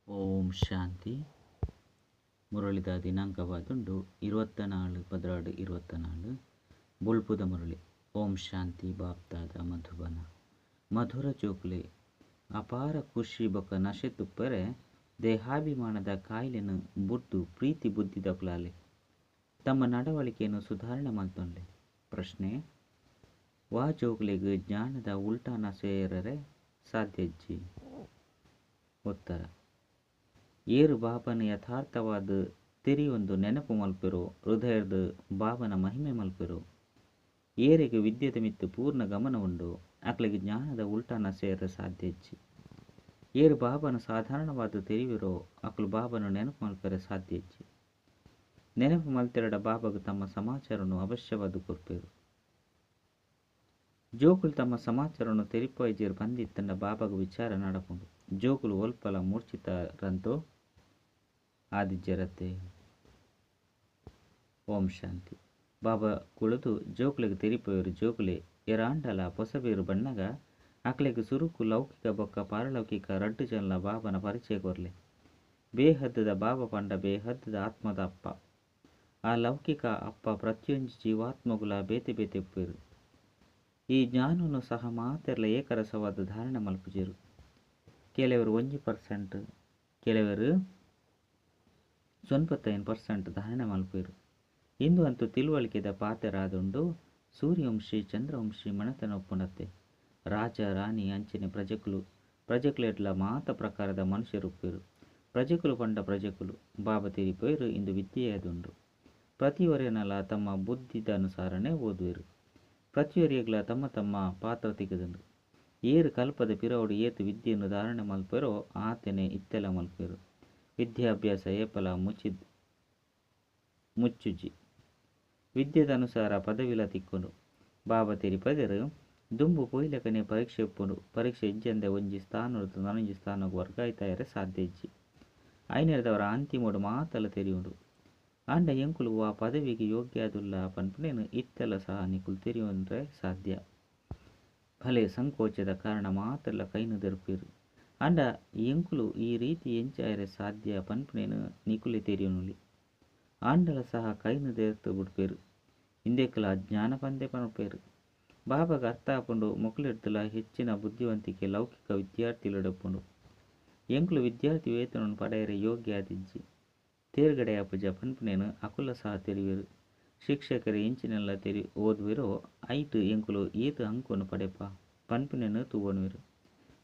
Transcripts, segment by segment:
ಓಂ ಶಾಂತಿ. ಮುರಳಿದ ದಿನಾಂಕವಾದುಂಡು 24/12/24. ಬೊಲ್ಪುದ ಮುರಳಿ. ಓಂ ಶಾಂತಿ. ಬಾಪ್ದಾದ ಮಧುಬನ. ಮಧುರ ಜೋಕುಲೆ ಅಪಾರ ಖುಷಿ ಬೊಕ ನಶೆ ತುಪ್ಪರೆ ದೇಹಾಭಿಮಾನದ ಕಾಯಿಲೆನು ಬುಡ್ದು ಪ್ರೀತಿ ಬುದ್ಧಿದಕುಲಾಲೆ ತಮ್ಮ ನಡವಳಿಕೆಯನ್ನು ಸುಧಾರಣೆ ಮಲ್ತೊನ್ಲೆ. ಪ್ರಶ್ನೆ: ವಾ ಜೋಕುಲೆಗ್ ಜ್ಞಾನದ ಉಲ್ಟಾ ನಸೆಯರರೆ ಸಾಧ್ಯಜ್ಜಿ? ಉತ್ತರ: ಏರು ಬಾಬನ ಯಥಾರ್ಥವಾದ ತೆರಿಯೊಂದು ನೆನಪು ಮಲ್ಪೆರೋ, ಹೃದಯದ ಬಾಬನ ಮಹಿಮೆ ಮಲ್ಪೆರೋ, ಏರೆಗ್ ವಿದ್ಯೆದ ಮಿತ್ತು ಪೂರ್ಣ ಗಮನ ಉಂಡು ಅಕ್ಲೆಗ್ ಜ್ಞಾನದ ಉಲ್ಟಾ ನಸೆಯರ ಸಾಧ್ಯಜ್ಜಿ. ಏರು ಬಾಬನ ಸಾಧಾರಣವಾದ ತೆರಿವಿರೋ ಅಕ್ಲು ಬಾಬನ ನೆನಪು ಮಲ್ಪೆರೆ ಸಾಧ್ಯಜ್ಜಿ. ನೆನಪು ಮಲ್ತೆರಡ ಬಾಬಾಗ ತಮ್ಮ ಸಮಾಚಾರನು ಅವಶ್ಯವಾದ ಕೊರ್ಪೇರು. ಜೋಕುಲು ತಮ್ಮ ಸಮಾಚಾರನು ತೆರಿಪಾಯಿಜೇರು ಬಂದಿತ್ತಂಡ ಬಾಬಾಗ ವಿಚಾರ ನಡಪುಂಡು. ಜೋಕುಲು ಒಲ್ಪಲ ಮೂರ್ಛಿತರಂತೋ ಆದಿಜ್ಜರತೆ. ಓಂ ಶಾಂತಿ. ಬಾಬಾ ಕುಳಿತು ಜೋಕುಲೆಗ್ ತೆರಿಪೋಯರು ಜೋಕುಲೆ ಎರಾಂಡಲ ಪೊಸಬೇರು ಬಣ್ಣಗ ಅಕ್ಲೆಗ್ ಸುರುಕು ಲೌಕಿಕ ಬೊಕ್ಕ ಪಾರಲೌಕಿಕ ರಡ್ಡು ಜನಲ ಬಾಬನ ಪರಿಚಯ ಕೊರ್ಲೆ. ಬೇಹದ್ದದ ಬಾಬಾ ಪಂಡ ಬೇಹದ್ದದ ಆತ್ಮದ ಅಪ್ಪ. ಆ ಲೌಕಿಕ ಅಪ್ಪ ಪ್ರತಿಯೊಂಜಿ ಜೀವಾತ್ಮಗುಲ ಬೇತೆ ಬೇತೆ ಉಪ್ಪೇರು. ಈ ಜ್ಞಾನನು ಸಹ ಮಾತೆರ್ಲ ಏಕರಸವಾದ ಧಾರಣೆ ಮಲ್ಪುಜೇರು. ಕೆಲವರು 1%, ಕೆಲವರು 95% ಧಾರಣೆ ಮಲ್ಪೇರು. ಇಂದು ಅಂತೂ ತಿಳುವಳಿಕೆದ ಪಾತೆರಾದುಂಡು. ಸೂರ್ಯವಂಶಿ ಚಂದ್ರವಂಶಿ ಮಣತನ ಒಪ್ಪುಂಡತ್ತೆ. ರಾಜ ರಾಣಿ ಅಂಚನೆ ಪ್ರಜೆಕುಲು ಪ್ರಜೆಕುಲೆಡ್ಲ ಮಾತ ಪ್ರಕಾರದ ಮನುಷ್ಯರುಪ್ಪೇರು. ಪ್ರಜೆಕುಲು ಪಂಡ ಪ್ರಜೆಕುಲು ಬಾಬಾ ತೆರಿಪೋಯರು ಇಂದು ವಿದ್ಯೆಯಾದುಂಡು. ಪ್ರತಿಯೊರೆನಲ ತಮ್ಮ ಬುದ್ಧಿದ ಅನುಸಾರನೆ ಓದುವೆರು. ಪ್ರತಿಯೊರಿಯಗ್ಲ ತಮ್ಮ ತಮ್ಮ ಪಾತ್ರ ತಿಕ್ಕುದುಂಡು. ಏರು ಕಲ್ಪದ ಪಿರವುಡು ಏತು ವಿದ್ಯೆಯನ್ನು ಧಾರಣೆ ಮಲ್ಪೆರೋ ಆತನೆ ಇತ್ತೆಲ ಮಲ್ಪೆರು. ವಿದ್ಯಾಭ್ಯಾಸ ಏಪಲ ಮುಚ್ಚುಜಿ. ವಿದ್ಯೆದ ಅನುಸಾರ ಪದವಿಲ ತಿಕ್ಕುಂಡು. ಬಾಬಾ ತೆರಿಪದೆರು ದುಂಬು ಪೋಯಿಲಕನೆ ಪರೀಕ್ಷೆ ಉಪ್ಪುಂಡು. ಪರೀಕ್ಷೆ ಇಜ್ಜಂದೆ ಒಂಜಿ ಸ್ಥಾನೊಡ್ದು ನನೊಂಜಿ ಸ್ಥಾನೊಗು ವರ್ಗಾಯಿತಾಯರೆ ಸಾಧ್ಯ ಇಜ್ಜಿ. ಐನೆರ್ದವರ ಅಂತಿಮೊಡು ಮಾತಲ ತೆರಿಯುಂಡು. ಆಂಡ ಎಂಕುಲು ವಾ ಪದವಿಗೆ ಯೋಗ್ಯಾದುಲ್ಲ ಪನ್ಪುನೇನು ಇತ್ತೆಲ ಸಹ ನಿಕುಲು ತೆರಿಯೊಂದ್ರೆ ಸಾಧ್ಯ. ಭಲೆ ಸಂಕೋಚದ ಕಾರಣ ಮಾತೆರ್ಲ ಕೈನು ದೆರ್ಪೇರು. ಆಂಡ ಎಂಕುಲು ಈ ರೀತಿ ಎಂಚಾಯರೆ ಸಾಧ್ಯ ಪನ್ಪುನೇನು ನಿಕುಲೆ ತೆರಿಯೊನುಲಿ. ಆಂಡಲ ಸಹ ಕೈನು ದೆರ್ತು ಬುಡ್ಪೇರು. ಇಂದೆಕ್ಲ ಜ್ಞಾನ ಪಂದೆ ಪನ್ಪೇರು. ಬಾಬಾಗ ಅರ್ಥ ಆಪುಂಡು ಮೊಕುಲೆಡ್ದುಲ ಹೆಚ್ಚಿನ ಬುದ್ಧಿವಂತಿಕೆ ಲೌಕಿಕ ವಿದ್ಯಾರ್ಥಿಲೆಡಪ್ಪುಂಡು. ಎಂಕುಲು ವಿದ್ಯಾರ್ಥಿ ವೇತನವನ್ನು ಪಡೆಯರೆ ಯೋಗ್ಯ ಆದಿಜ್ಜಿ. ತೇರ್ಗಡೆ ಆಪುಜ ಪನ್ಪುನೇನು ಅಕುಲ ಸಹ ತೆರಿವೇರು. ಶಿಕ್ಷಕರು ಎಂಚಿನೆಲ್ಲ ತೆರಿ ಓದುವೆರೋ ಐಟ್ ಎಂಕುಲು ಏತು ಅಂಕವನ್ನು ಪಡೆಪ ಪನ್ಪುನೇನು ತೂವೊನುವೆರು.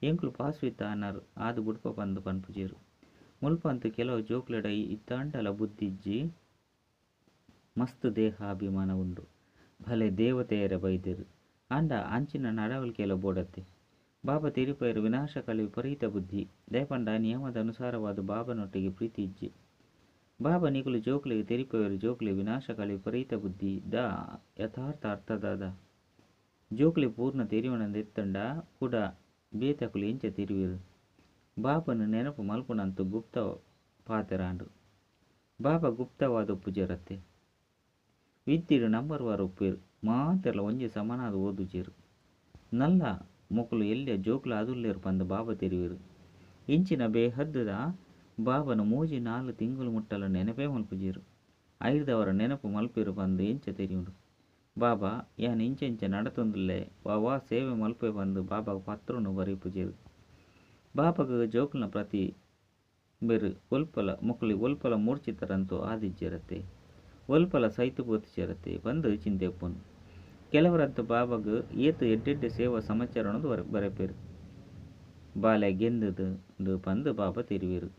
ಎಂಕುಲು ಪಾಸ್ವಿತ್ತ ಅನರ್ ಆದು ಬುಡ್ಪ ಪಂದು ಪನ್ಪುಜೇರು. ಮುಲ್ಪ ಅಂತು ಕೆಲವು ಜೋಕುಲೆಡ ಇತ್ತಾಂಡಲ ಬುದ್ಧಿಜ್ಜಿ, ಮಸ್ತ್ ದೇಹಾಭಿಮಾನ ಉಂಡು. ಭಲೆ ದೇವತೆಯರ ಬೈದೆರು ಆಂಡ ಅಂಚಿನ ನಡವಳಿಕೆಲ ಬೋಡತ್ತೆ. ಬಾಬಾ ತೆರಿಪೈರು ವಿನಾಶಕಾಲಿ ವಿಪರೀತ ಬುದ್ಧಿ ದಯಪಂಡ ನಿಯಮದ ಅನುಸಾರವಾದ ಬಾಬನೊಟ್ಟಿಗೆ ಪ್ರೀತಿ ಇಜ್ಜಿ. ಬಾಬಾ ನಿಕುಲು ಜೋಕುಲೆಗ್ ತೆರಿಪೈರು ಜೋಕುಲೆ ವಿನಾಶಕಾಲಿ ವಿಪರೀತ ಬುದ್ಧಿ the ಯಥಾರ್ಥ ಅರ್ಥದಾದ. ಜೋಕುಲೆ ಪೂರ್ಣ ತೆರಿಯೊಣಂದೆತ್ತಂಡ ಕೂಡ ಬೇತಕುಲು ಎಂಚ ತೆರಿವೇರು. ಬಾಬನ ನೆನಪು ಮಲ್ಪುನಂತು ಗುಪ್ತ ಪಾತೆರಾಂಡು. ಬಾಬಾ ಗುಪ್ತವಾದ ಉಪ್ಪುಜೇರತ್ತೆ. ವಿದ್ಯೆಡು ನಂಬರ್ ವಾರ್ ಉಪ್ಪೇರು. ಮಾತೆರ್ಲ ಒಂಜಿ ಸಮನಾದ ಓದುಜೇರು. ನಲ್ಲ ಮೊಕುಲು ಎಲ್ಯ ಜೋಕುಲು ಆದುಲ್ಲೇರು ಪಂದು ಬಾಬಾ ತೆರಿವೇರು. ಇಂಚಿನ ಬೇಹದ್ದುದ ಬಾಬನ 3-4 ತಿಂಗಳು ಮುಟ್ಟಲ ನೆನಪೇ ಮಲ್ಪುಜೇರು. ಐರ್ದವರ ನೆನಪು ಮಲ್ಪೇರು ಪಂದು ಎಂಚ ತೆರಿಯುಂಡು. ಬಾಬಾ ಯಾನ್ ಇಂಚ ಇಂಚ ನಡತೊಂದುಲ್ಲೆ ವಾ ವಾ ಸೇವೆ ಮಲ್ಪೆ ಪಂದು ಬಾಬಾಗ ಪತ್ರನು ಬರೆಪುಜೇರು. ಬಾಬಾಗ ಜೋಕುಲ್ನ ಪ್ರತಿ ಬೇರು ಒಲ್ಪಲ ಮೊಕುಲು ಒಲ್ಪಲ ಮೂರ್ಛಿತರಂತೂ ಆದಿಜ್ಜೇರತ್ತೆ, ಒಲ್ಪಲ ಸೈತು ಪೋತುಜೇರತ್ತೆ ಪಂದು ಚಿಂತೆ ಉಪ್ಪುಂಡು. ಕೆಲವರಂತೂ ಬಾಬಾಗ ಏತು ಎಡ್ಡೆಡ್ಡೆ ಸೇವಾ ಸಮಾಚಾರವನ್ನು ಬರೆಪೇರು. ಬಾಲೆ ಗೆಂದುದು ಪಂದು ಬಾಬಾ ತೆರಿವೇರು.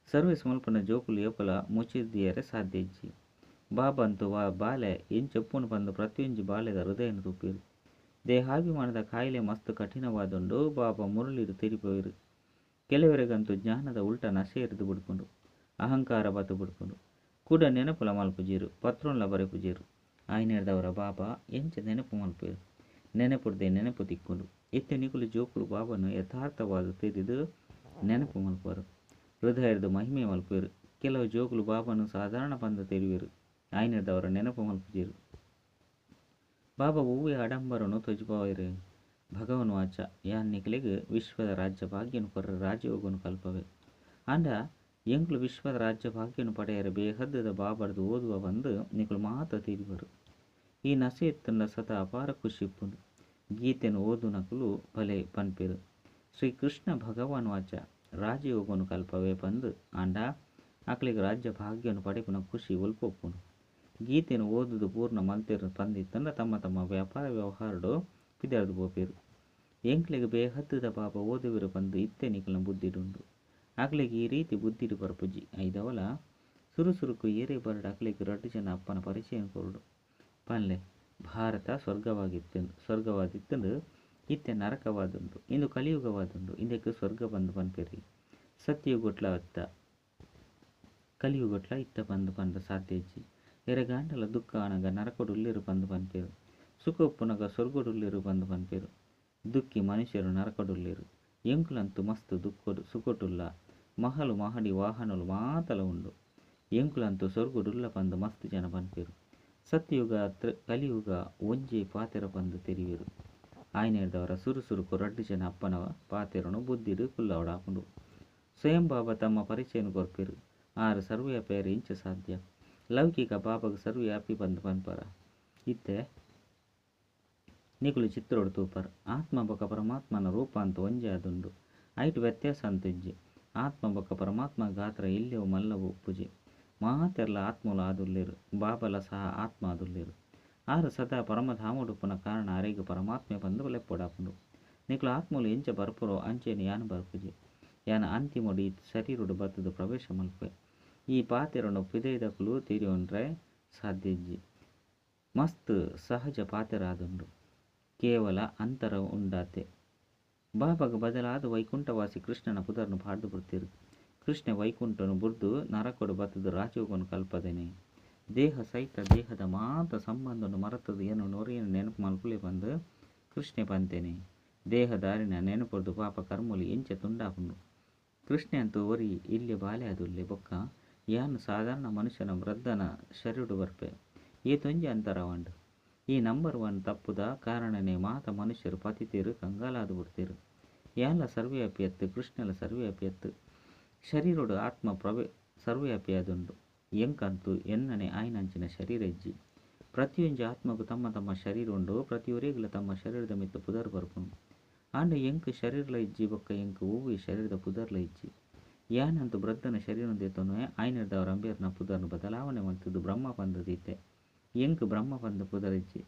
ಸರ್ವಿಸ್ ಮಲ್ಪುನ ಜೋಕುಲು ಏಪಲ ಮುಚ್ಚಿದಿಯರೆ ಸಾಧ್ಯ ಇಜ್ಜಿ. ಬಾಬಾ ಅಂತೂ ವಾ ಬಾಲೆ ಎಂಚೊಪ್ಪುನು ಪಂದು ಪ್ರತಿಯೊಂಜಿ ಬಾಲೆದ ಹೃದಯನ ತೂಪೇರು. ದೇಹಾಭಿಮಾನದ ಕಾಯಿಲೆ ಮಸ್ತ್ ಕಠಿಣವಾದುಂಡು. ಬಾಬಾ ಮುರಳಿರು ತೆರಿಪೋಯರು. ಕೆಲವರಿಗಂತೂ ಜ್ಞಾನದ ಉಲ್ಟ ನಶೆ ಎರಿದು ಬುಡ್ಪುಂಡು, ಅಹಂಕಾರ ಬತ್ತು ಬುಡ್ಪುಂಡು. ಕೂಡ ನೆನಪುಲ ಮಲ್ಪುಜೇರು, ಪತ್ರೊನ್ಲ ಬರೆಪುಜೇರು. ಆಯ್ನೆರ್ದವರ ಬಾಬಾ ಎಂಚ ನೆನಪು ಮಲ್ಪೇರು. ನೆನಪುಡ್ದೆ ನೆನಪು ತಿಕ್ಕುಂಡು. ಇತ್ತೆ ನಿಕುಲು ಜೋಕುಲು ಬಾಬಾನು ಯಥಾರ್ಥವಾದ ತೆರಿದು ನೆನಪು ಮಲ್ಪರು, ಹೃದಯದ ಮಹಿಮೆ ಮಲ್ಪೇರು. ಕೆಲವು ಜೋಕುಲು ಬಾಬಾನು ಸಾಧಾರಣ ಪಂದು ತೆರಿವೇರು. ಆಯ್ನೆರ್ದವರ ನೆನಪು ಮಲ್ಪುಜೇರು. ಬಾಬಾ ಒವ್ವೆ ಆಡಂಬರನು ತೊಜುಪವೇರು. ಭಗವನ್ ವಾಚ ಯಾನ್ ನಿಕುಲೆಗ್ ವಿಶ್ವದ ರಾಜ್ಯ ಭಾಗ್ಯನು ಕೊರ್ರ ರಾಜಯೋಗನು ಕಲ್ಪವೆ. ಆಂಡ ಎಂಕುಲು ವಿಶ್ವದ ರಾಜ್ಯ ಭಾಗ್ಯನು ಪಡೆಯರೆ ಬೇಹದ್ದದ ಬಾಬರ್ದು ಓದುವ ಬಂದು ನಿಕುಲು ಮಾತ ತೀರಿವರು. ಈ ನಸೆ ಇತ್ತಂಡ ಸದಾ ಅಪಾರ ಖುಷಿ ಇಪ್ಪುಂಡು. ಗೀತೆನು ಓದುನಕುಲು ಬಲೆ ಪನ್ಪೆರು. ಶ್ರೀ ಕೃಷ್ಣ ಭಗವಾನ್ ವಾಚ ರಾಜಯೋಗನು ಕಲ್ಪವೇ ಪಂದು ಆಂಡ ಅಕ್ಲೆಗ್ ರಾಜ್ಯ ಭಾಗ್ಯನು ಪಡೆಪುನ ಖುಷಿ ಒಲ್ಪೊಪ್ಪುಂಡು. ಗೀತೆನು ಓದುದು ಪೂರ್ಣ ಮಲ್ತೆರು ಪಂದಿತ್ತಂಡ ತಮ್ಮ ತಮ್ಮ ವ್ಯಾಪಾರ ವ್ಯವಹಾರಡು ಪಿದರ್ದು ಪೋಪೆರು. ಎಂಕ್ಲೆಗ್ ಬೇಹದ್ದದ ಬಾಬಾ ಓದುವೆರು ಪಂದು ಇತ್ತೆ ನಿಕಲ್ನ ಬುದ್ಧಿಡುಂಡು. ಅಕ್ಲೆಗ್ ಈ ರೀತಿ ಬುದ್ಧಿಡು ಬರ್ಪುಜಿ. ಐದವಲ ಸುರು ಸುರುಕು ಏರೇ ಬರಡ ಅಕ್ಲೆಗ್ ರಡ್ಡು ಜನ ಅಪ್ಪನ ಪರಿಚಯ ಕೊರಡು. ಪನ್ಲೆ ಭಾರತ ಸ್ವರ್ಗವಾದಿತ್ತಂಡು ಇತ್ತೆ ನರಕವಾದುಂಡು. ಇಂದು ಕಲಿಯುಗವಾದುಂಡು. ಇಂದಕ್ಕೆ ಸ್ವರ್ಗ ಬಂದು ಪನ್ಪೆರಿ. ಸತ್ಯಯುಗೊಟ್ಲ ಇತ್ತ ಕಲಿಯುಗೊಟ್ಲ ಇತ್ತ ಪಂದು ಪಂಡ ಸಾಧ್ಯ ಇಜ್ಜಿ. ಎರೆಗಾಂಡಲ ದುಃಖ ಆನಗ ನರಕೊಡುಲ್ಲೆರು ಪಂದು ಪನ್ಪೆರು. ಸುಖ ಉಪ್ಪುನಗ ಸ್ವರ್ಗೊಡುಲ್ಲೆರು ಪಂದು ಪನ್ಪೆರು. ದುಃಖಿ ಮನುಷ್ಯರು ನರಕೊಡುಲ್ಲೆರು. ಎಂಕುಲಂತೂ ಮಸ್ತ್ ದುಃಖೊಡು ಸುಖೊಟುಲ್ಲ. ಮಹಲು ಮಹಡಿ ವಾಹನಲು ಮಾತಲ ಉಂಡು. ಎಂಕುಲಂತೂ ಸ್ವರ್ಗೊಡುಲ್ಲ ಪಂದು ಮಸ್ತ್ ಜನ ಪನ್ಪೆರು. ಸತ್ಯಯುಗ ಕಲಿಯುಗ ಒಂಜೇ ಪಾತೆರ ಪಂದು ತೆರಿವೆರು. ಆಯ್ನೇರ್ದವರ ಸುರು ಸುರುಕು ರಡ್ಡು ಜನ ಅಪ್ಪನ ಪಾತೆರನು ಬುದ್ಧಿಡು ಕುಲ್ಲವಡಾಪುಂಡು. ಸ್ವಯಂ ಬಾಬಾ ತಮ್ಮ ಪರಿಚಯನು ಕೊರ್ಪೆರು. ಆರು ಸರ್ವವ್ಯಾಪಿಯರು ಇಂಚ ಸಾಧ್ಯ. ಲೌಕಿಕ ಬಾಬಾಗ ಸರ್ವವ್ಯಾಪಿ ಪಂದು ಪನ್ಪರ. ಇತ್ತೆ ನಿಕುಲು ಚಿತ್ರೋಡು ತೂಪರ್. ಆತ್ಮ ಬೊಕ ಪರಮಾತ್ಮನ ರೂಪ ಅಂತ ಒಂಜೇ ಆದುಂಡು. ಐಟ್ ವ್ಯತ್ಯಾಸ ಅಂತ ಇಜ್ಜಿ. ಆತ್ಮ ಬೊಕ ಪರಮಾತ್ಮ ಗಾತ್ರ ಇಲ್ಲೆವು ಮಲ್ಲವು ಉಪ್ಪುಜಿ. ಮಾತೆರ್ಲ ಆತ್ಮಲು ಆದುಲ್ಲೆರು. ಬಾಬಲ ಸಹ ಆತ್ಮ ಆದುಲ್ಲೆರು. ಆರು ಸದಾ ಪರಮಧಾಮಡುಪ್ಪುನ ಕಾರಣ ಅರೆಗ್ ಪರಮಾತ್ಮೆ ಪಂದು ಲೆಪ್ಪೊಡಾಪುಂಡು. ನಿಕುಲು ಆತ್ಮಲು ಎಂಚ ಬರ್ಪುರೋ ಅಂಚೆನೆ ಯಾನ್ ಬರ್ಪುಜಿ. ಯಾನ್ ಅಂತಿಮೊಡು ಈ ಶರೀರೊಡು ಬತ್ತುದು ಪ್ರವೇಶ ಮಲ್ಪೆ. ಈ ಪಾತೆರನು ಪಿದೈದಕುಲು ತೀರಿಯೊನ್ರೆ ಸಾಧ್ಯ ಇಜ್ಜಿ. ಮಸ್ತ್ ಸಹಜ ಪಾತೆರ ಆದುಂಡು. ಕೇವಲ ಅಂತರ ಉಂಡಾತೆ. ಬಾಬಾಗ ಬದಲಾದ ವೈಕುಂಠವಾಸಿ ಕೃಷ್ಣನ ಪುದರ್ನು ಪಾಡ್ದು ಬಿಡ್ತೀರು. ಕೃಷ್ಣ ವೈಕುಂಠನು ಬುರ್ದು ನರಕೊಡು ಬತ್ತುದು ರಾಜಯೋಗನು ಕಲ್ಪದೇನೆ. ದೇಹ ಸಹಿತ ದೇಹದ ಮಾತ ಸಂಬಂಧನು ಮರತದು ಏನು ನೊರಿಯನ್ನು ನೆನಪು ಮಲ್ಪುಲೆ ಬಂದು ಕೃಷ್ಣೆ ಪಂತೇನೆ. ದೇಹದಾರಿನ ನೆನಪುರ್ದು ಪಾಪ ಕರ್ಮುಲು ಎಂಚ ತುಂಡಾಪುಂಡು. ಕೃಷ್ಣೆ ಅಂತೂ ಒರಿ ಇಲ್ಲೆ ಬಾಲೆ ಅದುಲ್ಲೆ ಬೊಕ್ಕ ಯಾನು ಸಾಧಾರಣ ಮನುಷ್ಯನ ವೃದ್ಧನ ಶರೀರಡು ಬರ್ಪೆ. ಏತೊಂಜಿ ಅಂತರವಂಡು. ಈ ನಂಬರ್ 1 ತಪ್ಪುದ ಕಾರಣನೇ ಮಾತ ಮನುಷ್ಯರು ಪತಿತೇರು ಕಂಗಾಲಾದು ಬಿಡ್ತೇರು. ಯಾನ್ಲ ಸರ್ವವ್ಯಾಪಿಯತ್ತು ಕೃಷ್ಣಲ ಸರ್ವವ್ಯಾಪಿಯತ್ತು. ಶರೀರಡು ಆತ್ಮ ಸರ್ವವ್ಯಾಪಿಯಾದುಂಡು. ಎಂಕಂತೂ ಎನ್ನನೆ ಆಯ್ನಂಚಿನ ಶರೀರ ಇಜ್ಜಿ. ಪ್ರತಿಯೊಂಜಿ ಆತ್ಮಗೂ ತಮ್ಮ ತಮ್ಮ ಶರೀರ ಉಂಡು. ಪ್ರತಿಯೊರಿಗ್ಲ ತಮ್ಮ ಶರೀರದ ಮಿತ್ತ ಪುದರ್ ಬರ್ಪುಂಡು. ಆಂಡ ಎಂಕ್ ಶರೀರಲ ಇಜ್ಜಿ ಬೊಕ್ಕ ಎಂಕ್ ಒವ್ವೆ ಶರೀರದ ಪುದರ್ಲ ಇಜ್ಜಿ. ಯಾನಂತೂ ವೃದ್ಧನ ಶರೀರ ದೇತೊನುವೆ. ಆಯ್ನರ್ದವರ ಅಂಬೇರ್ನ ಪುದರ್ನು ಬದಲಾವಣೆ ಮಲ್ತುದು ಬ್ರಹ್ಮ ಪಂದು ದೀತೆ. ಎಂಕ್ ಬ್ರಹ್ಮ ಪಂದು ಪುದರಿಜ್ಜಿ.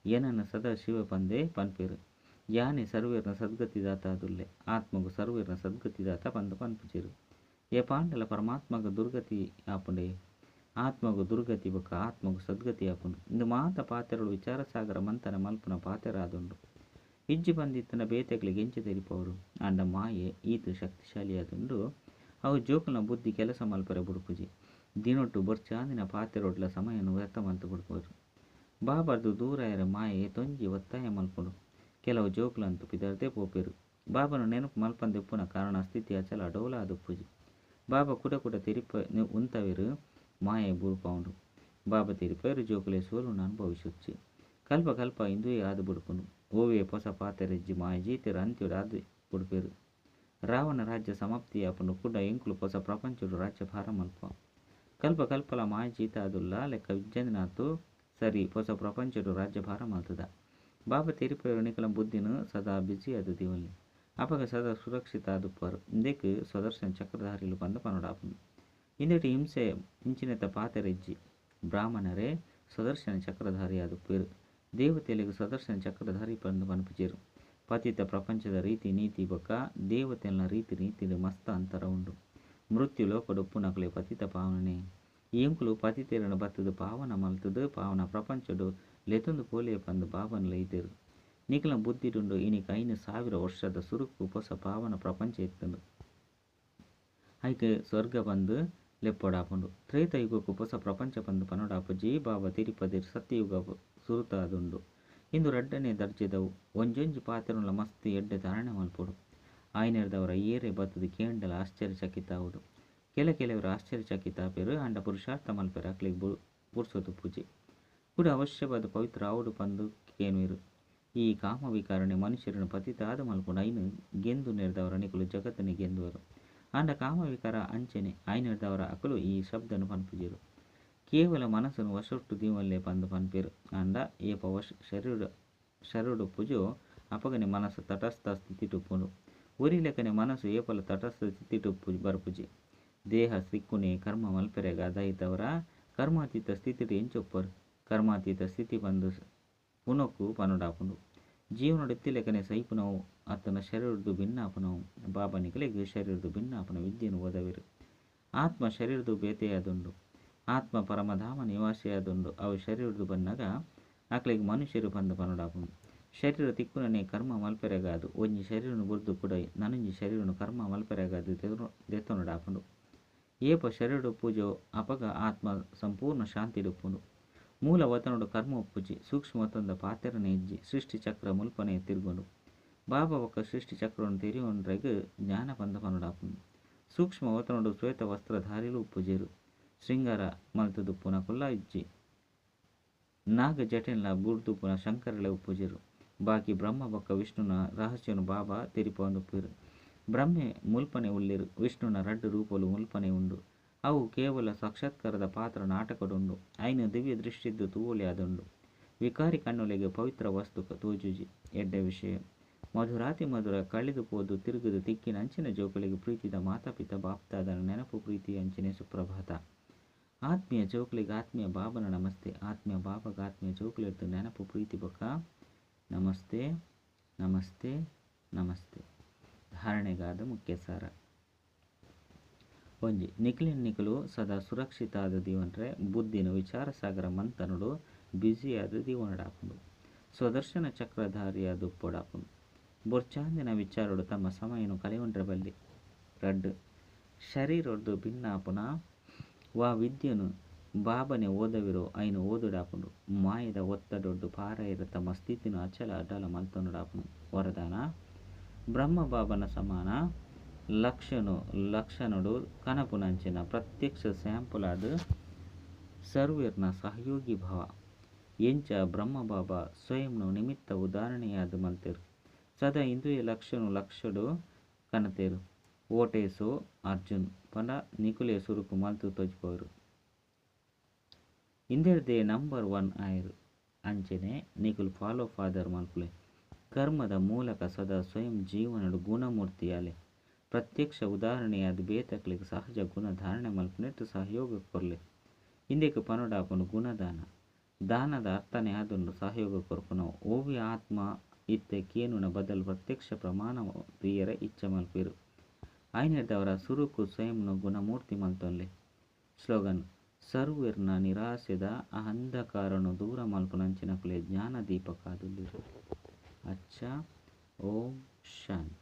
ಏನನ್ನ ಸದಾ ಶಿವ ಪಂದೇ ಪನ್ಪೆರು. ಯಾನೆ ಸರ್ವೇರ್ನ ಸದ್ಗತಿದಾತ ಆದುಲ್ಲೆ. ಆತ್ಮಗು ಸರ್ವೇರ್ನ ಸದ್ಗತಿದಾತ ಪಂದು ಪನ್ಪುಜೆರು. ಏಪಾಂಡಲ ಪರಮಾತ್ಮಗ ದುರ್ಗತಿ ಆಪುಂಡೆ. ಆತ್ಮಗು ದುರ್ಗತಿ ಬೊಕ್ಕ ಆತ್ಮಗು ಸದ್ಗತಿ ಆಪುಂಡು. ಇಂದು ಮಾತ ಪಾತೆರಳು ವಿಚಾರಸಾಗರ ಮಂಥನ ಮಲ್ಪುನ ಪಾತೆರ ಆದುಂಡು. ಇಜ್ಜಿ ಬಂದಿತ್ತನ ಬೇತೆಗಳಿಗೆ ಎಂಚ ತೆರಿಪವರು. ಆಂಡ ಮಾಯೆ ಈತ ಶಕ್ತಿಶಾಲಿಯಾದುಂಡು. ಅವು ಜೋಕುಲ್ನ ಬುದ್ಧಿ ಕೆಲಸ ಮಲ್ಪರೆ ಬುಡುಪುಜಿ. ದಿನೊಟ್ಟು ಬೊರ್ಚಾಂದಿನ ಪಾತೆರೊಡ್ಲ ಸಮಯನು ವ್ಯರ್ಥ ಮಲ್ತು ಬುಡ್ಪುವರು. ಬಾಬರ್ದು ದೂರ ಎರ ಮಾಯೆ ತೊಂಜಿ ಒತ್ತಾಯ ಮಲ್ಪುಂಡು. ಕೆಲವು ಜೋಕುಲಂತೂ ಪಿದರ್ದೇ ಪೋಪೆರು. ಬಾಬನ ನೆನಪು ಮಲ್ಪಂದೆಪ್ಪುನ ಕಾರಣ ಸ್ಥಿತಿ ಅಚಲ ಡೋಲ ಆದುಪ್ಪುಜಿ. ಬಾಬಾ ಕುಡ ಕುಡ ತೆರಿಪ ಉಂತವೆರು ಮಾಯೆ ಬುಡುಪೌಂಡು. ಬಾಬಾ ತೆರಿಪೆರು ಜೋಕುಲೆ ಸೋಲುನ ಅನುಭವಿಸುಚ್ಚಿ. ಕಲ್ಪ ಕಲ್ಪ ಇಂದುವೇ ಆದು ಬುಡುಪುಂಡು. ಓವೇ ಪೊಸ ಪಾತೆರೆಜ್ಜಿ ಮಾಯೆ ಜೀತೆರು ಅಂತ್ಯೊಡು ಆದು ಬುಡುಪೆರು. ರಾವಣ ರಾಜ್ಯ ಸಮಾಪ್ತಿ ಆಪುಂಡು. ಕುಡ ಎಂಕುಲು ಪೊಸ ಪ್ರಪಂಚಡು ರಾಜ್ಯ ಭಾರ ಮಲ್ಪ. ಕಲ್ಪ ಕಲ್ಪಲ ಮಾಯ ಜೀತ ಆದುಲ್ಲ ಲೆಕ್ಕ ವಿಜ್ಜಂದಿನಾತು ಸರಿ ಪೊಸ ಪ್ರಪಂಚಡು ರಾಜ್ಯ ಭಾರ ಮಲ್ತದ. ಬಾಬಾ ತೆರಿಪೆರು ನಿಕಲ ಬುದ್ಧಿನ ಸದಾ ಬ್ಯುಸಿ ಆದು ದೀವಲ್ಲಿ. ಅಪಗ ಸದಾ ಸುರಕ್ಷಿತ ಆದುಪ್ಪರು. ಇಂದೆಕ್ ಸ್ವದರ್ಶನ ಚಕ್ರಧಾರಿಲು ಪಂದು ಪನೊಡಾಪುಂಡು. ಇಂದೆಟ್ ಹಿಂಸೆ ಇಂಚಿನೆತ ಪಾತೆರೆಜ್ಜಿ. ಬ್ರಾಹ್ಮಣರೇ ಸ್ವದರ್ಶನ ಚಕ್ರಧಾರಿ ಆದುಪ್ಪೆರು. ದೇವತೆಲೆಗ್ ಸ್ವದರ್ಶನ ಚಕ್ರಧಾರಿ ಪಂದು ಪನ್ಪುಜೆರು. ಪತಿತ ಪ್ರಪಂಚದ ರೀತಿ ನೀತಿ ಬೊಕ್ಕ ದೇವತೆಲ್ನ ರೀತಿ ನೀತಿಡು ಮಸ್ತ್ ಅಂತರ ಉಂಡು. ಮೃತ್ಯು ಲೋಕಡುಪ್ಪುನಕುಲೆ ಪತಿತ ಪಾವನೆ. ಎಂಕುಲು ಪತಿತೆರನ ಬತ್ತುದು ಪಾವನ ಮಲ್ತುದು ಪಾವನ ಪ್ರಪಂಚಡು ಲೆತೊಂದು ಪೋಲೆ ಪಂದು ಬಾಬನ್ ಲೈತೆರು. ನಿಕಲ ಬುದ್ಧಿಡುಂಡು ಇನಿಕ್ 5000 ವರ್ಷದ ಸುರುಕು ಪೊಸ ಪಾವನ ಪ್ರಪಂಚ ಇತ್ತುಂಡು. ಐಕ್ ಸ್ವರ್ಗ ಬಂದು ಲೆಪ್ಪೊಡಾಪುಂಡು. ತ್ರೇತಾಯುಗಕ್ಕೂ ಪೊಸ ಪ್ರಪಂಚ ಬಂದು ಪನೊಡಾಪುಜಿ. ಬಾಬಾ ತಿರುಪತಿ ಸತ್ಯಯುಗ ಸುರುತಾದುಂಡು. ಇಂದು ರಡ್ಡನೇ ದರ್ಜೆದವು. ಒಂಜೊಂಜಿ ಪಾತೆರನುಲ ಮಸ್ತ್ ಎಡ್ಡೆ ಧಾರಣೆ ಮಲ್ಪೊಡು. ಆಯ್ನೇರ್ದವರ ಏರೆ ಬತ್ತುದು ಕೇಂಡಲ ಆಶ್ಚರ್ಯಚಕಿತ ಆವೊಡು. ಕೆಲವರು ಆಶ್ಚರ್ಯಚಕಿತ ಆಪೆರು. ಆಂಡ ಪುರುಷಾರ್ಥ ಮಲ್ಪೆರು ಅಕ್ಲೆಗ್ ಪುರ್ಸೊತು ಪೂಜೆ ಕೂಡ ಅವಶ್ಯವಾದ ಪವಿತ್ರ ಆವೊಡು ಪಂದು ಕೇನುವೆರು. ಈ ಕಾಮವಿಕಾರಣೆ ಮನುಷ್ಯರನ್ನು ಪತಿತಾದ ಮಲ್ಪುಂಡು. ಐನು ಗೆಂದು ನೆರೆದವರ ನಿಕುಲು ಜಗತ್ತನೆ ಗೆಂದುವರು. ಆಂಡ ಕಾಮವಿಕಾರ ಅಂಚನೆ ಆಯಿನೆಡ್ದಾವರ ಅಕುಲು ಈ ಶಬ್ದನ್ ಪನ್ಪುಜೆರ್. ಕೇವಲ ಮನಸ್ಸುನು ವಶೊಟ್ಟು ದೀವೊನ್ಲೆ ಪಂದ್ ಪನ್ಪೆರ್. ಆಂಡ ಏಪ ವಶ ಶರೀರೊಡುಪ್ಪುಜೋ ಅಪಗನೆ ಮನಸ್ಸು ತಟಸ್ಥ ಸ್ಥಿತಿಟುಪ್ಪುಂಡು. ಒರಿಲೆಕನೆ ಮನಸ್ಸು ಏಪಲ ತಟಸ್ಥ ಸ್ಥಿತಿಟು ಬರ್ಪುಜಿ. ದೇಹ ತಿಕ್ಕುನೆ ಕರ್ಮ ಮಲ್ಪೆರೆಗಾದ್ ಐತವರ ಕರ್ಮಾತೀತ ಸ್ಥಿತಿಟ್ ಎಂಚ ಉಪ್ಪರ್. ಕರ್ಮಾತೀತ ಸ್ಥಿತಿ ಪಂದ್ ಪುನೊಕ್ಕು ಪನೊಡಾಪುಂಡು. ಜೀವನೊಡು ಇತ್ತಿಲೆಕನೆ ಸೈಪುನವು ಅತ್ತಂಡ ಶರೀರೊಡ್ದು ಭಿನ್ನ ಆಪುನವು. ಬಾಬಾ ನಿಕಲೆಗ್ ಶರೀರೊಡ್ದು ಭಿನ್ನ ಆಪುನ ವಿದ್ಯೆನ್ ಓದವೆರ್. ಆತ್ಮ ಶರೀರೊಡ್ದು ಬೇತೆಯಾದುಂಡು. ಆತ್ಮ ಪರಮಧಾಮ ನಿವಾಸಿಯಾದುಂಡು. ಅವು ಶರೀರೊಡ್ದು ಬನ್ನಗ ಅಕ್ಲೆಗ್ ಮನುಷ್ಯರು ಪಂದ್ ಪನೊಡಾಪುಂಡು. ಶರೀರ ತಿಕ್ಕುನನೆ ಕರ್ಮ ಮಲ್ಪೆರೆಗಾದ್ ಒಂಜಿ ಶರೀರನು ಬುಡ್ದು ಕುಡ ನನೊಂಜಿ ಶರೀರನು ಕರ್ಮ ಮಲ್ಪೆರೆಗಾದ್ ದೆತ್ತೊನೊಡಾಪುಂಡು. ಏಪ ಶರೀರೊಡುಪ್ಪುಜೋ ಅಪಗ ಆತ್ಮ ಸಂಪೂರ್ಣ ಶಾಂತಿಡುಪ್ಪುಂಡು. ಮೂಲ ವತನೊಡು ಕರ್ಮ ಉಪ್ಪುಜಿ. ಸೂಕ್ಷ್ಮ ವತನದ ಪಾತೆರನೆ ಇಜ್ಜಿ. ಸೃಷ್ಟಿ ಚಕ್ರ ಮುಲ್ಪನೆ ತಿರುಗುಂಡು. ಬಾಬಾ ಬೊಕ್ಕ ಸೃಷ್ಟಿ ಚಕ್ರವನ್ನು ತೆರಿಯೊನ್ರೆಗ್ ಜ್ಞಾನ ಪಂದ್ ಪನೊಡಾಪುಂಡು. ಸೂಕ್ಷ್ಮ ವತನೊಡು ಶ್ವೇತ ವಸ್ತ್ರಧಾರಿಲು ಉಪ್ಪುಜೆರು. ಶೃಂಗಾರ ಮಲ್ತುದುಪ್ಪುನಕುಲ್ಲ ಇಜ್ಜಿ. ನಾಗ ಜಟೆನ್ಲ ಬುಡ್ದುಪ್ಪುನ ಶಂಕರಲೆ ಉಪ್ಪುಜೆರು. ಬಾಕಿ ಬ್ರಹ್ಮ ಬೊಕ್ಕ ವಿಷ್ಣುನ ರಹಸ್ಯನು ಬಾಬಾ ತೆರಿಪಾವೊಂದುಪ್ಪುವೆರು. ಬ್ರಹ್ಮೆ ಮುಲ್ಪನೆ ಉಲ್ಲೆರು. ವಿಷ್ಣುನ ರಡ್ಡ್ ರೂಪಲು ಮುಲ್ಪನೆ ಉಂಡು. ಅವು ಕೇವಲ ಸಾಕ್ಷಾತ್ಕಾರದ ಪಾತ್ರ ನಾಟಕಡುಂಡು. ಐನ ದಿವ್ಯ ದೃಷ್ಟಿದ್ದು ತೂವೊಲಿ ಆದುಂಡು. ವಿಕಾರಿ ಕಣ್ಣುಲೆಗ್ ಪವಿತ್ರ ವಸ್ತು ತೋಜುಜಿ. ಎಡ್ಡೆ ವಿಷಯ. ಮಧುರಾತಿ ಮಧುರ ಕಳೆದು ಪೋದು ತಿರುಗುದು ತಿಕ್ಕಿನ ಅಂಚಿನ ಜೋಕುಲೆಗ್ ಪ್ರೀತಿದ ಮಾತಾಪಿತ ಬಾಪ್ದಾದನ ನೆನಪು ಪ್ರೀತಿ ಅಂಚಿನೆ ಸುಪ್ರಭಾತ. ಆತ್ಮೀಯ ಜೋಕುಲೆಗ್ ಆತ್ಮೀಯ ಬಾಬನ ನಮಸ್ತೆ. ಆತ್ಮೀಯ ಬಾಬಗ ಆತ್ಮೀಯ ಜೋಕುಲೆರ್ದ್ ನೆನಪು ಪ್ರೀತಿ ಬೊಕ್ಕ ನಮಸ್ತೆ ನಮಸ್ತೆ ನಮಸ್ತೆ. ಧಾರಣೆಗಾದ ಮುಖ್ಯ ಸಾರ. ಒಂಜಿ ನಿಕ್ಲೆನ್ ನಿಕುಲು ಸದಾ ಸುರಕ್ಷಿತ ಆದ್ ದೀವೊನ್ರೆ ಬುದ್ಧಿನ ವಿಚಾರ ಸಾಗರ ಮಂಥನೊಡು ಬ್ಯುಸಿಯಾದ್ ದೀವೊನೊಡಾಪುಂಡು. ಸ್ವದರ್ಶನ ಚಕ್ರಧಾರಿಯಾದ್ ಉಪ್ಪೊಡಾಪುಂಡು. ಬೊರ್ಚಾಂದಿನ ವಿಚಾರೊಡು ತಮ್ಮ ಸಮಯನು ಕಳೆಯೊನ್ರೆ ಬಲ್ಲಿ. ರಡ್ಡ್ ಶರೀರೊಡ್ದು ಭಿನ್ನ ಆಪುನ ವಾ ವಿದ್ಯೆನ್ ಬಾಬನೆ ಓದವೆರೋ ಐನ್ ಓದೊಡಾಪುಂಡು. ಮಾಯೆದ ಒತ್ತಡೊಡ್ದು ಪಾರಾಯೆರೆ ತಮ್ಮ ಸ್ಥಿತಿನ್ ಅಚಲ ಅಟಲ ಮಲ್ತೊನೊಡಾಪುಂಡು. ವರದಾನ ಬ್ರಹ್ಮ ಬಾಬನ ಸಮಾನ ಲಕ್ಷಣು ಲಕ್ಷಣಡು ಕನಪುನಂಚಿನ ಪ್ರತ್ಯಕ್ಷ ಸ್ಯಾಂಪಲ್ ಆದ್ ಸರ್ವೆರ್ನ ಸಹಯೋಗಿ ಭಾವ. ಎಂಚ ಬ್ರಹ್ಮ ಬಾಬಾ ಸ್ವಯಂನು ನಿಮಿತ್ತ ಉದಾಹರಣೆಯಾದ್ ಮಲ್ತೆರ್. ಸದಾ ಇಂದುವೆ ಲಕ್ಷಣು ಲಕ್ಷಡು ಕನತೆರ್. ಓಟೇಸೋ ಅರ್ಜುನ್ ಪಂಡ ನಿಕುಲೆ ಸುರುಕು ಮಲ್ತು ತೋಜ್ಪಾವೆರ್. ಇಂದೆರ್ದೇ ನಂಬರ್ 1 ಆಯೆರ್. ಅಂಚನೆ ನಿಕುಲು ಫಾಲೋ ಫಾದರ್ ಮಲ್ಪುಲೆ. ಕರ್ಮದ ಮೂಲಕ ಸದಾ ಸ್ವಯಂ ಜೀವನಡು ಗುಣಮೂರ್ತಿಯಾಲೆ. ಪ್ರತ್ಯಕ್ಷ ಉದಾಹರಣೆಯಾದ್ ಬೇತಕ್ಲೆಗ್ ಸಹಜ ಗುಣ ಧಾರಣೆ ಮಲ್ಪುನೆಟ್ ಸಹಯೋಗ ಕೊರ್ಲೆ. ಇಂದೆಕ್ ಪನೊಡಾಪುಂಡು ಗುಣದಾನ. ದಾನದ ಅರ್ಥನೆ ಆದುಂಡು ಸಹಯೋಗ ಕೊರ್ಪುನವು. ಓವಿ ಆತ್ಮ ಇತ್ತೆ ಕೇನುನ ಬದಲು ಪ್ರತ್ಯಕ್ಷ ಪ್ರಮಾಣ ತೂಯೆರೆ ಇಚ್ಛೆ ಮಲ್ಪುವೆರ್. ಆಯಿನೆಡ್ದಾವರ ಸುರುಕು ಸ್ವಯಂನು ಗುಣಮೂರ್ತಿ ಮಲ್ತೊನ್ಲೆ. ಸ್ಲೋಗನ್ ಸರ್ವೆರ್ನ ನಿರಾಸೆದ ಅಂಧಕಾರನು ದೂರ ಮಲ್ಪುನಂಚಿನಕುಲೆ ಜ್ಞಾನ ದೀಪಕ ಆದುಲ್ಲೆರ್. ಅಚ್ಚ ಓಂ ಶಾಂತಿ.